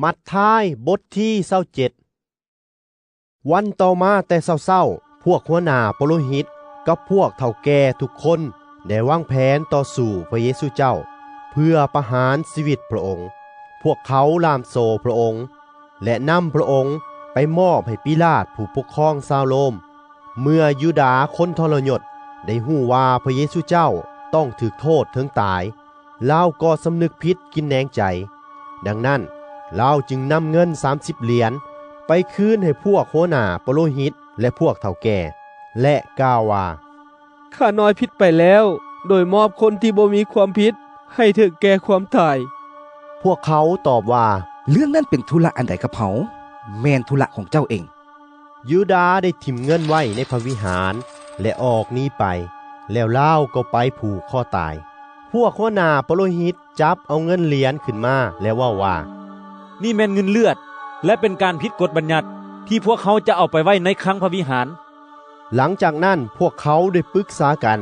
ມັດທາຍ ບົດທີຊາວເຈັດ. ວັນຕໍ່ມາແຕ່ເຊົ້າໆ, ພວກຫົວໜ້າປະໂລຫິດກັບພວກເຖົ້າແກ່ທຸກຄົນໄດ້ວາງແຜນຕໍ່ສູ້ພະເຢຊູເຈົ້າ ເພື່ອປະຫານຊີວິດພະອົງ. ພວກເຂົາລ່າມໂສ້ພະອົງ ແລະ ນຳພະອົງໄປມອບໃຫ້ປີລາດຜູ້ປົກຄອງຊາວໂລມ. ເມື່ອຢູດາຄົນທໍລະຍົດໄດ້ຮູ້ວ່າພະເຢຊູເຈົ້າຕ້ອງຖືກໂທດເຖິງຕາຍ, ລາວກໍສຳນຶກຜິດກິນແໜງໃຈ. ດັ່ງນັ້ນ, ລາວຈຶ່ງນຳເງິນສາມສິບຫຼຽນໄປຄືນໃຫ້ພວກຫົວໜ້າປະໂລຫິດ ແລະ ພວກເຖົ້າແກ່ ແລະ ກ່າວວ່າ, ຂ້ານ້ອຍຜິດໄປແລ້ວ ໂດຍມອບຄົນທີ່ບໍ່ມີຄວາມຜິດໃຫ້ເຖິງແກ່ຄວາມຕາຍ. ພວກເຂົາຕອບວ່າ, ເລື່ອງນັ້ນເປັນທຸລະອັນໃດກັບເຮົາ? ແມ່ນທຸລະຂອງເຈົ້າເອງ. ຢູດາໄດ້ຖິ້ມເງິນໄວ້ໃນພະວິຫານ ແລະ ອອກໜີໄປ, ແລ້ວລາວກໍໄປຜູກຄໍຕາຍ. ພວກຫົວໜ້າປະໂລຫິດຈັບເອົາເງິນຫຼຽນຂຶ້ນມາ ແລະ ເວົ້າວ່າ, ນີ້ແມ່ນເງິນເລືອດ ແລະ ເປັນການຜິດກົດບັນຍັດ ທີ່ພວກເຮົາຈະເອົາໄປໄວ້ໃນຄັງພະວິຫານ. ຫຼັງຈາກນັ້ນ, ພວກເຂົາໄດ້ປຶກສາກັນ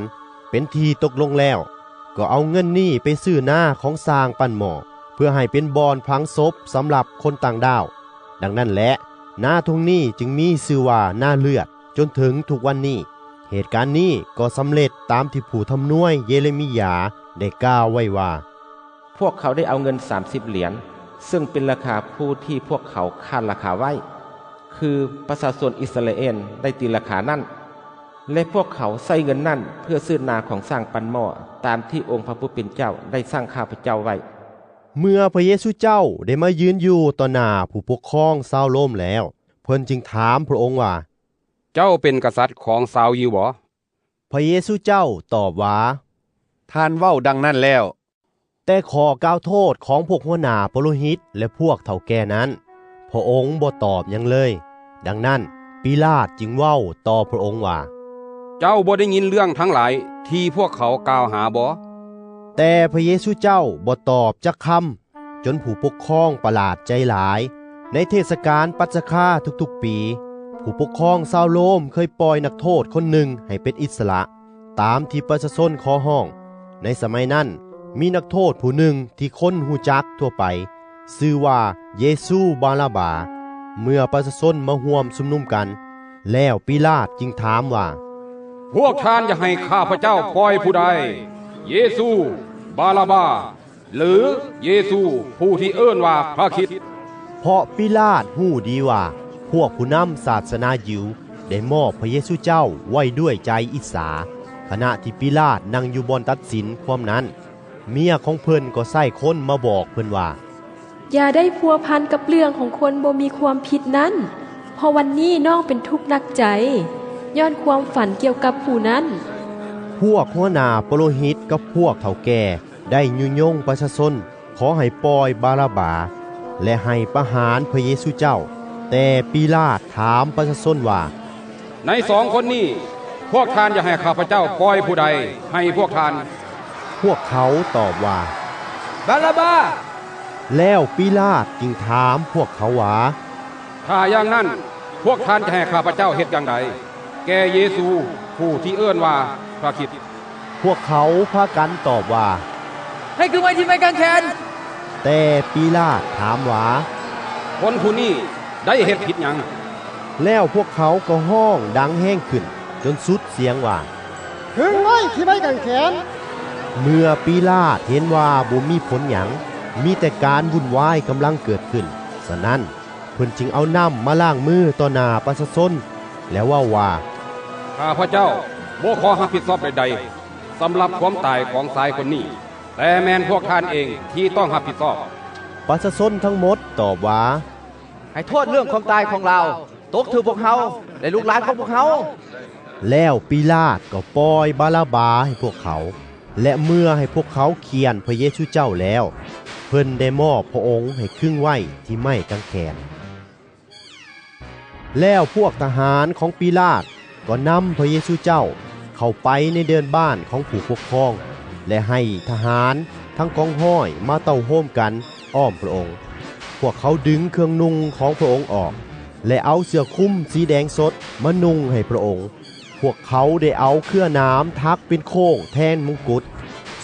ເປັນທີ່ຕົກລົງແລ້ວ, ກໍເອົາເງິນນີ້ໄປຊື້ນາຂອງຊ່າງປັ້ນໝໍ້ ເພື່ອໃຫ້ເປັນບ່ອນຝັງສົບສຳລັບຄົນຕ່າງດ້າວ. ດັ່ງນັ້ນແຫຼະ, ນາທົ່ງນີ້ຈຶ່ງມີຊື່ວ່ານາເລືອດ ຈົນເຖິງທຸກວັນນີ້. ເຫດການນີ້ກໍສຳເລັດຕາມທີ່ຜູ້ທຳນວຍເຢເຣມີຢາໄດ້ກ່າວໄວ້ວ່າ, ພວກເຂົາໄດ້ເອົາເງິນສາມສິບຫຼຽນ ເຊິ່ງເປັນລາຄາຜູ້ທີ່ພວກເຂົາຄ້ານລາຄາໄວ້, ຄືປະຊາຊົນອິດສະຣາເອນໄດ້ຕີລາຄານັ້ນ, ແລະ ພວກເຂົາໃຊ້ເງິນນັ້ນເພື່ອຊື້ນາຂອງຊ່າງປັ້ນໝໍ້ ຕາມທີ່ອົງພະຜູ້ເປັນເຈົ້າໄດ້ສັ່ງຂ້າພະເຈົ້າໄວ້. ເມື່ອພະເຢຊູເຈົ້າໄດ້ມາຢືນຢູ່ຕໍ່ໜ້າຜູ້ປົກຄອງຊາວໂລມແລ້ວ, ເພິ່ນຈຶ່ງຖາມພະອົງວ່າ, ເຈົ້າເປັນກະສັດຂອງຊາວຢິວບໍ? ພະເຢຊູເຈົ້າຕອບວ່າ, ທ່ານເວົ້າດັ່ງນັ້ນແລ້ວ. ແຕ່ຂໍ້ກ່າວໂທດຂອງພວກຫົວໜ້າປະໂລຫິດ ແລະ ພວກເຖົ້າແກ່ນັ້ນ, ພະອົງບໍ່ຕອບຫຍັງເລີຍ. ດັ່ງນັ້ນ, ປີລາດຈຶ່ງເວົ້າຕໍ່ພະອົງວ່າ, ເຈົ້າບໍ່ໄດ້ຍິນເລື່ອງທັງຫຼາຍທີ່ພວກເຂົາກ່າວຫາບໍ? ແຕ່ພະເຢຊູເຈົ້າບໍ່ຕອບຈັກຄຳ, ຈົນຜູ້ປົກຄອງປະຫຼາດໃຈຫຼາຍ. ໃນເທດສະການປັດສະຄາທຸກໆປີ, ຜູ້ປົກຄອງຊາວໂລມເຄີຍປ່ອຍນັກໂທດຄົນໜຶ່ງໃຫ້ເປັນອິດສະຫຼະ ຕາມທີ່ປະຊາຊົນຂໍຮ້ອງ. ໃນສະໄໝນັ້ນ, ມີນັກໂທດຜູ້ໜຶ່ງທີ່ຄົນຮູ້ຈັກທົ່ວໄປ, ຊື່ວ່າເຢຊູບາຣາບາ. ເມື່ອປະຊາຊົນມາຮ່ວມຊຸມນຸມກັນ, ແລ້ວປີລາດຈຶ່ງຖາມວ່າ, ພວກທ່ານຢາກໃຫ້ຂ້າພະເຈົ້າປ່ອຍຜູ້ໃດ? ເຢຊູ, ບາຣາບາ, ຫຼື ເຢຊູຜູ້ທີ່ເອີ້ນວ່າພະຄຣິດ? ເພາະປີລາດຮູ້ດີວ່າ ພວກຜູ້ນຳສາສະໜາຢິວໄດ້ມອບພະເຢຊູເຈົ້າໄວ້ດ້ວຍໃຈອິດສາ. ຂະນະທີ່ປີລາດນັ່ງຢູ່ບ່ອນຕັດສິນຄວາມນັ້ນ, ເມຍຂອງເພິ່ນກໍໃຊ້ຄົນມາບອກເພິ່ນວ່າ, ຢ່າໄດ້ພົວພັນກັບເລື່ອງຂອງຄົນບໍ່ມີຄວາມຜິດນັ້ນ, ເພາະວັນນີ້ນ້ອງເປັນທຸກໜັກໃຈ ຍ້ອນຄວາມຝັນກ່ຽວກັບຜູ້ນັ້ນ. ພວກຫົວໜ້າປະໂລຫິດກັບພວກເຖົ້າແກ່ ໄດ້ຍຸຍົງປະຊາຊົນ ຂໍໃຫ້ປ່ອຍບາຣາບາ ແລະ ໃຫ້ປະຫານພະເຢຊູເຈົ້າ. ແຕ່ປີລາດຖາມປະຊາຊົນວ່າ, ໃນສອງຄົນນີ້, ພວກທ່ານຢາກໃຫ້ຂ້າພະເຈົ້າປ່ອຍຜູ້ໃດໃຫ້ພວກທ່ານ? ພວກເຂົາຕອບວ່າ, ບາຣາບາ. ແລ້ວປີລາດຈຶ່ງຖາມພວກເຂົາວ່າ, ຖ້າຢ່າງນັ້ນ, ພວກທ່ານຈະໃຫ້ຂ້າພະເຈົ້າເຮັດຢ່າງໃດ ແກ່ເຢຊູຜູ້ທີ່ເອີ້ນວ່າພະຄຣິດ? ພວກເຂົາພາກັນຕອບວ່າ, ໃຫ້ຂຶງໄວ້ທີ່ໄມ້ກາງແຂນ. ແຕ່ປີລາດຖາມວ່າ, ຄົນຜູ້ນີ້ໄດ້ເຮັດຜິດຫຍັງ? ແລ້ວພວກເຂົາກໍຮ້ອງດັງແຮງຂຶ້ນຈົນສຸດສຽງວ່າ, ຂຶງໄວ້ທີ່ໄມ້ກາງແຂນ! ເມື່ອປີລາດເຫັນວ່າບໍ່ມີຜົນຫຍັງ, ມີແຕ່ການວຸ່ນວາຍກຳລັງເກີດຂຶ້ນ, ສະນັ້ນ ເພິ່ນຈຶ່ງເອົານ້ຳມາລ້າງມືຕໍ່ໜ້າປະຊາຊົນ ແລະ ເວົ້າວ່າ, ຂ້າພະເຈົ້າບໍ່ຂໍຮັບຜິດຊອບໃດໆ ສຳລັບຄວາມຕາຍຂອງຊາຍຄົນນີ້, ແຕ່ແມ່ນພວກທ່ານເອງທີ່ຕ້ອງຮັບຜິດຊອບ. ປະຊາຊົນທັງໝົດຕອບວ່າ, ໃຫ້ໂທດເລື່ອງຄວາມຕາຍຂອງລາວຕົກຖືກພວກເຮົາ ແລະ ລູກຫຼານຂອງພວກເຮົາ. ແລ້ວປີລາດກໍປ່ອຍບາຣາບາໃຫ້ພວກເຂົາ ແລະ ເມື່ອໃຫ້ພວກເຂົາຂ້ຽນພະເຢຊູເຈົ້າແລ້ວ, ເພິ່ນໄດ້ມອບພະອົງໃຫ້ຂຶງໄວ້ທີ່ໄມ້ກາງແຂນ. ແລ້ວພວກທະຫານຂອງປີລາດກໍນຳພະເຢຊູເຈົ້າເຂົ້າໄປໃນເດີ່ນບ້ານຂອງຜູ້ປົກຄອງ ແລະ ໃຫ້ທະຫານທັງກອງຮ້ອຍມາເຕົ້າໂຮມກັນອ້ອມພະອົງ. ພວກເຂົາດຶງເຄື່ອງນຸ່ງຂອງພະອົງອອກ ແລະ ເອົາເສື້ອຄຸມສີແດງສົດມານຸ່ງໃຫ້ພະອົງ. ພວກເຂົາໄດ້ເອົາເຄືອໜາມຖັກເປັນໂຄ້ງແທນມົງກຸດ,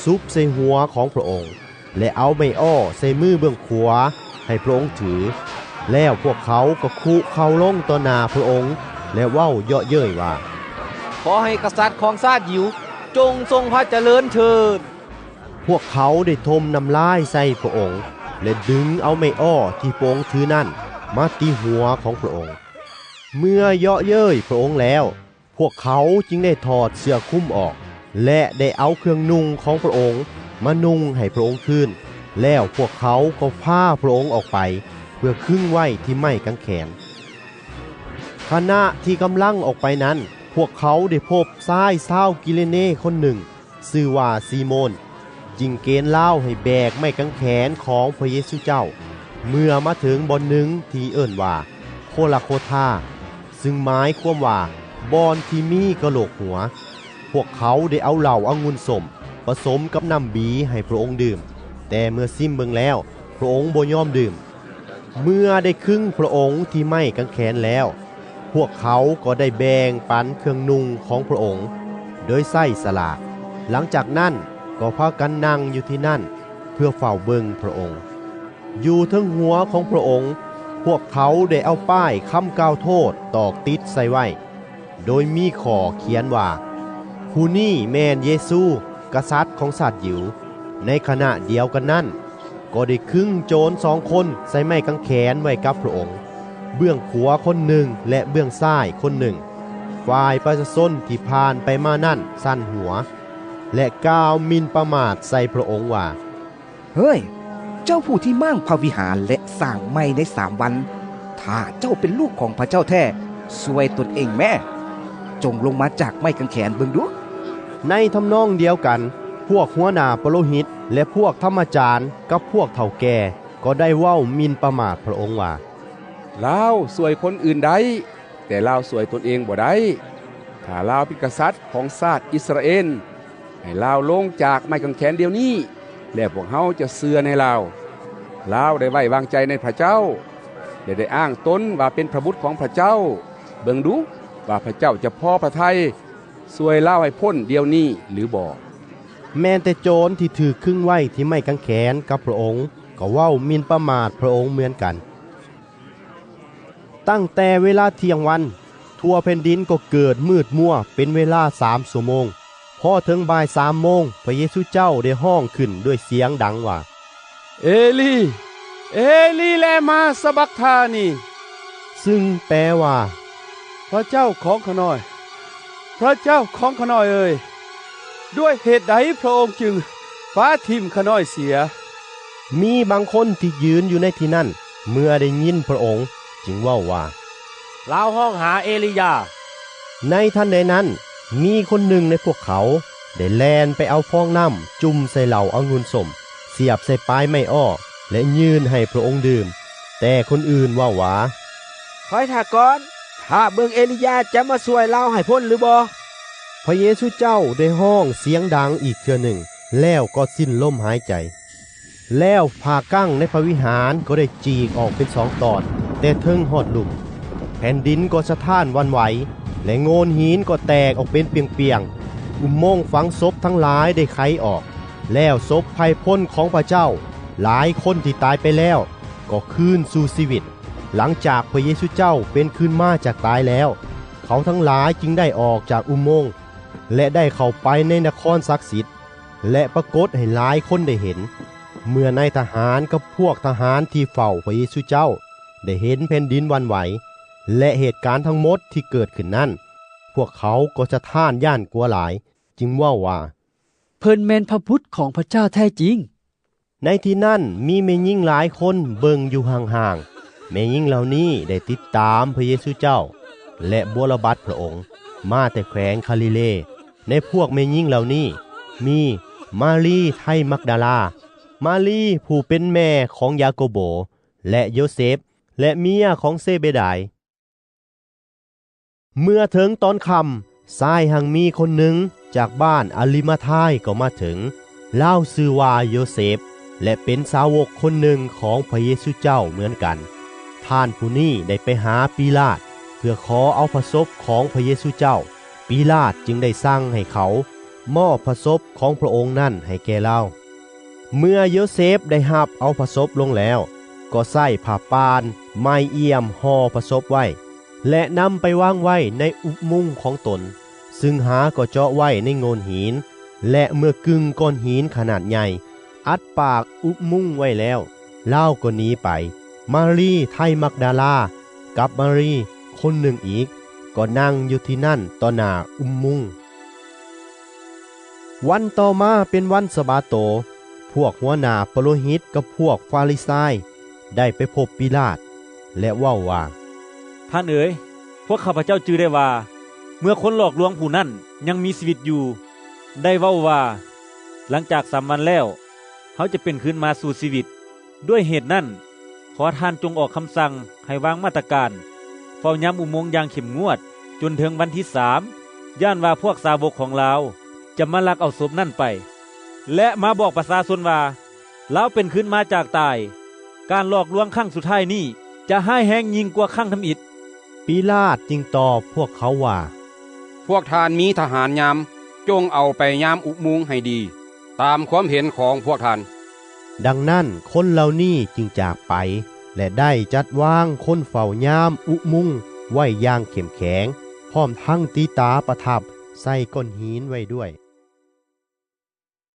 ສຸບໃສ່ຫົວຂອງພະອົງ ແລະ ເອົາໄມ້ອໍ້ໃສ່ມືເບື້ອງຂວາ, ໃຫ້ພຣະອົງຖື, ແລ້ວພວກເຂົາກໍຄຸເຂົ່າລົງຕໍ່ໜ້າພຣະອົງ ແລະ ເວົ້າເຍາະເຍີ້ຍວ່າ, ຂໍໃຫ້ກະສັດຂອງຊາດຢິວ ຈົ່ງຊົງພຣະຈະເລີນເທີດ. ພວກເຂົາໄດ້ຖົມນ້ຳລາຍໃສ່ພຣະອົງ ແລະ ດຶງເອົາໄມ້ອໍ້ທີ່ພຣະອົງຖືນັ້ນມາຕີຫົວຂອງພຣະອົງ. ເມື່ອເຍາະເຍີ້ຍພຣະອົງແລ້ວ, ພວກເຂົາຈຶ່ງໄດ້ຖອດເສື້ອຄຸມອອກ ແລະ ໄດ້ເອົາເຄື່ອງນຸ່ງຂອງພຣະອົງມານຸ່ງໃຫ້ພຣະອົງຄືນ, ແລ້ວພວກເຂົາກໍພາພຣະອົງອອກໄປ ເພື່ອຄຶງໄວ້ທີ່ໄມ້ກາງແຂນ. ຂະນະທີ່ກຳລັງອອກໄປນັ້ນ, ພວກເຂົາໄດ້ພົບຊາຍຊາວກິເຣເນຄົນໜຶ່ງ ຊື່ວ່າຊີໂມນ, ຈຶ່ງເກນລາວໃຫ້ແບກໄມ້ກາງແຂນຂອງພຣະເຢຊູເຈົ້າ ເມື່ອມາເຖິງບ່ອນໜຶ່ງທີ່ເອີ້ນວ່າໂຄລາໂຄທາ, ຊຶ່ງໝາຍຄວາມວ່າ ບ່ອນທີ່ມີກະໂຫຼກຫົວ. ພວກເຂົາໄດ້ເອົາເຫຼົ້າອະງຸ່ນສົ້ມປະສົມກັບນ້ຳບີໃຫ້ພຣະອົງດື່ມ, ແຕ່ເມື່ອຊິມເບິ່ງແລ້ວ, ພຣະອົງບໍ່ຍອມດື່ມ. ເມື່ອໄດ້ຄຶງພຣະອົງທີ່ໄມ້ກາງແຂນແລ້ວ, ພວກເຂົາກໍໄດ້ແບ່ງປັນເຄື່ອງນຸ່ງຂອງພຣະອົງໂດຍໃຊ້ສະຫຼາກ. ຫຼັງຈາກນັ້ນກໍພາກັນນັ່ງຢູ່ທີ່ນັ້ນເພື່ອເຝົ້າເບິ່ງພຣະອົງ. ຢູ່ເທິງຫົວຂອງພຣະອົງ, ພວກເຂົາໄດ້ເອົາປ້າຍຄຳກ່າວໂທດຕອກຕິດໃສ່ໄວ້, ໂດຍມີຂໍ້ຂຽນວ່າ, ຜູ້ນີ້ແມ່ນເຢຊູ, ກະສັດຂອງຊາດຢິວ. ໃນຂະນະດຽວກັນນັ້ນ, ກໍໄດ້ຄຶງໂຈນສອງຄົນໃສ່ໄມ້ກາງແຂນໄວ້ກັບພຣະອົງ, ເບື້ອງຂວາຄົນໜຶ່ງ ແລະ ເບື້ອງຊ້າຍຄົນໜຶ່ງ. ຝ່າຍປະຊາຊົນທີ່ຜ່ານໄປມານັ້ນສັ່ນຫົວ ແລະ ກ່າວໝິ່ນປະໝາດໃສ່ພຣະອົງວ່າ, ເຮີ້ຍ, ເຈົ້າຜູ້ທີ່ມ້າງພະວິຫານ ແລະ ສ້າງໃໝ່ໃນສາມວັນ, ຖ້າເຈົ້າເປັນລູກຂອງພຣະເຈົ້າແທ້, ຊ່ວຍຕົນເອງແມ້. ຈົ່ງລົງມາຈາກໄມ້ກາງແຂນເບິ່ງດູ. ໃນທຳນອງດຽວກັນ, ພວກຫົວໜ້າປະໂລຫິດ ແລະ ພວກທຳມະຈານກັບພວກເຖົ້າແກ່ກໍໄດ້ເວົ້າໝິ່ນປະໝາດພຣະອົງວ່າ, ລາວຊ່ວຍຄົນອື່ນໄດ້, ແຕ່ລາວຊ່ວຍຕົນເອງບໍ່ໄດ້. ຖ້າລາວເປັນກະສັດຂອງຊາດອິດສະຣາເອນ, ໃຫ້ລາວລົງຈາກໄມ້ກາງແຂນດຽວນີ້, ແລ້ວພວກເຮົາຈະເຊື່ອໃນລາວ. ລາວໄດ້ໄວ້ວາງໃຈໃນພຣະເຈົ້າ ແລະ ໄດ້ອ້າງຕົນວ່າເປັນພຣະບຸດຂອງພຣະເຈົ້າ. ເບິ່ງດູວ່າພຣະເຈົ້າຈະພໍພຣະໄທຊ່ວຍລາວໃຫ້ພົ້ນດຽວນີ້ຫຼືບໍ່. ແມ່ນແຕ່ໂຈນທີ່ຖືກຄຶງໄວ້ທີ່ໄມ້ກາງແຂນກັບພຣະອົງກໍເວົ້າໝິ່ນປະໝາດພຣະອົງເໝືອນກັນ. ຕັ້ງແຕ່ເວລາທ່ຽງວັນ, ທົ່ວແຜ່ນດິນກໍເກີດມືດມົວເປັນເວລາສາມຊົ່ວໂມງ. ພໍເຖິງບ່າຍສາມໂມງ, ພຣະເຢຊູເຈົ້າໄດ້ຮ້ອງຂຶ້ນດ້ວຍສຽງດັງວ່າ, ເອລີ, ເອລີ, ແລມາຊະບັກທານີ, ຊຶ່ງແປວ່າ, ພຣະເຈົ້າຂອງຂ້ານ້ອຍ, ພຣະເຈົ້າຂອງຂ້ານ້ອຍເອີຍ, ດ້ວຍເຫດໃດພຣະອົງຈຶ່ງປະຖິ້ມຂ້ານ້ອຍເສຍ? ມີບາງຄົນທີ່ຢືນຢູ່ໃນທີ່ນັ້ນ ເມື່ອໄດ້ຍິນພຣະອົງ ຈຶ່ງເວົ້າວ່າ, ລາວຮ້ອງຫາເອລີຢາ. ໃນທັນໃດນັ້ນ, ມີຄົນໜຶ່ງໃນພວກເຂົາໄດ້ແລ່ນໄປເອົາຟອງນ້ຳຈຸ່ມໃສ່ເຫຼົ້າອະງຸ່ນສົ້ມ, ສຽບໃສ່ປາຍໄມ້ອໍ້ ແລະ ຍື່ນໃຫ້ພຣະອົງດື່ມ. ແຕ່ຄົນອື່ນເວົ້າວ່າ, ຄອຍຖ້າກ່ອນ, ຖ້າເບິ່ງເອລີຢາຈະມາຊ່ວຍລາວໃຫ້ພົ້ນຫຼືບໍ່. ພຣະເຢຊູເຈົ້າໄດ້ຮ້ອງສຽງດັງອີກເທື່ອໜຶ່ງ, ແລ້ວກໍສິ້ນລົມຫາຍໃຈ. ແລ້ວຜ້າກັ້ງໃນພຣະວິຫານກໍໄດ້ຈີກອອກເປັນສອງຕອນ, ແຕ່ເທິງຮອດລຸ່ມ. ແຜ່ນດິນກໍສະທ້ານຫວັ່ນໄຫວ, ແລະ ໂງ່ນຫີນກໍແຕກອອກເປັນປ່ຽງໆ. ອຸໂມງຝັງສົບທັງຫຼາຍໄດ້ໄຂອອກ, ແລ້ວສົບໄພພົ້ນຂອງພຣະເຈົ້າ, ຫຼາຍຄົນທີ່ຕາຍໄປແລ້ວ, ກໍຄືນສູ່ຊີວິດ. ຫຼັງຈາກພຣະເຢຊູເຈົ້າເປັນຄືນມາຈາກຕາຍແລ້ວ, ເຂົາທັງຫຼາຍຈຶ່ງໄດ້ອອກຈາກອຸໂມງ ແລະ ໄດ້ເຂົ້າໄປໃນນະຄອນສັກສິດ, ແລະ ປາກົດໃຫ້ຫຼາຍຄົນໄດ້ເຫັນ. ເມື່ອນາຍທະຫານກັບພວກທະຫານທີ່ເຝົ້າພຣະເຢຊູເຈົ້າໄດ້ເຫັນແຜ່ນດິນຫວັ່ນໄຫວ ແລະ ເຫດການທັງໝົດທີ່ເກີດຂຶ້ນນັ້ນ, ພວກເຂົາກໍສະທ້ານຢ້ານກົວຫຼາຍ, ຈຶ່ງເວົ້າວ່າ, ເພິ່ນແມ່ນພຣະບຸດຂອງພຣະເຈົ້າແທ້ຈິງ. ໃນທີ່ນັ້ນມີແມ່ຍິງຫຼາຍຄົນເບິ່ງຢູ່ຫ່າງໆ. ແມ່ຍິງເຫຼົ່ານີ້ໄດ້ຕິດຕາມພຣະເຢຊູເຈົ້າ ແລະ ບົວລະບັດພຣະອົງ ມາແຕ່ແຂວງຄາລີເລ. ໃນພວກແມ່ຍິງເຫຼົ່ານີ້ມີມາຣີໄທມັກດາລາ, ມາຣີຜູ້ເປັນແມ່ຂອງຢາໂກໂບ ແລະ ໂຢເຊບ ແລະ ເມຍຂອງເຊເບດາຍ. ເມື່ອເຖິງຕອນຄ່ຳ, ຊາຍຮັ່ງມີຄົນໜຶ່ງຈາກບ້ານອາລິມາທາຍກໍມາເຖິງ. ລາວຊື່ວ່າໂຢເຊບ ແລະ ເປັນສາວົກຄົນໜຶ່ງຂອງພຣະເຢຊູເຈົ້າເໝືອນກັນ. ທ່ານຜູ້ນີ້ໄດ້ໄປຫາປີລາດ ເພື່ອຂໍເອົາພຣະສົບຂອງພຣະເຢຊູເຈົ້າ. ປີລາດຈຶ່ງໄດ້ສັ່ງໃຫ້ເຂົາມອບພຣະສົບຂອງພຣະອົງນັ້ນໃຫ້ແກ່ລາວ. ເມື່ອໂຢເຊບໄດ້ຮັບເອົາພຣະສົບລົງແລ້ວ, ກໍໃຊ້ຜ້າປ່ານໄມ້ອຽມຫໍ່ພະສົບໄວ້ ແລະ ນຳໄປວາງໄວ້ໃນອຸບມຸງຂອງຕົນ, ຊຶ່ງຫາກໍເຈາະໄວ້ໃນໂງ່ນຫີນ. ແລະ ເມື່ອກຶ່ງກ້ອນຫີນຂະໜາດໃຫຍ່ອັດປາກອຸບມຸງໄວ້ແລ້ວ, ລາວກໍໜີໄປ. ມາຣີໄທມັກດາລາກັບມາຣີຄົນໜຶ່ງອີກ ກໍນັ່ງຢູ່ທີ່ນັ້ນຕໍ່ໜ້າອຸບມຸງ. ວັນຕໍ່ມາເປັນວັນສະບາໂຕ, ພວກຫົວໜ້າປະໂລຫິດກັບພວກຟາຣິຊາຍໄດ້ໄປພົບປີລາດ ແລະ ເວົ້າວ່າ, ທ່ານເອີຍ, ພວກຂ້າພະເຈົ້າຈື່ໄດ້ວ່າ ເມື່ອຄົນຫຼອກລວງຜູ້ນັ້ນຍັງມີຊີວິດຢູ່, ໄດ້ເວົ້າວ່າ, ຫຼັງຈາກສາມວັນແລ້ວ ເຮົາຈະເປັນຄືນມາສູ່ຊີວິດ. ດ້ວຍເຫດນັ້ນ, ຂໍທ່ານຈົ່ງອອກຄຳສັ່ງໃຫ້ວາງມາດຕະການເຝົ້າຍາມອຸໂມງຢ່າງເຂັ້ມງວດຈົນເຖິງວັນທີສາມ, ຢ້ານວ່າພວກສາວົກຂອງລາວຈະມາລັກເອົາສົບນັ້ນໄປ ແລະ ມາບອກປະຊາຊົນວ່າ ລາວເປັນຄືນມາຈາກຕາຍ. ການຫຼອກລວງຄັ້ງສຸດທ້າຍນີ້ຈະຮ້າຍແຮງຍິ່ງກວ່າຄັ້ງທຳອິດ. ປີລາດຈຶ່ງຕອບພວກເຂົາວ່າ, ພວກທ່ານມີທະຫານຍາມ, ຈົ່ງເອົາໄປຍາມອຸບມຸງໃຫ້ດີ, ຕາມຄວາມເຫັນຂອງພວກທ່ານ. ດັ່ງນັ້ນ, ຄົນເຫຼົ່ານີ້ຈຶ່ງຈາກໄປ ແລະ ໄດ້ຈັດວາງຄົນເຝົ້າຍາມອຸບມຸງໄວ້ຢ່າງເຂັ້ມແຂງ, ພ້ອມທັງຕີຕາປະທັບໃສ່ກ້ອນຫີນໄວ້ດ້ວຍ.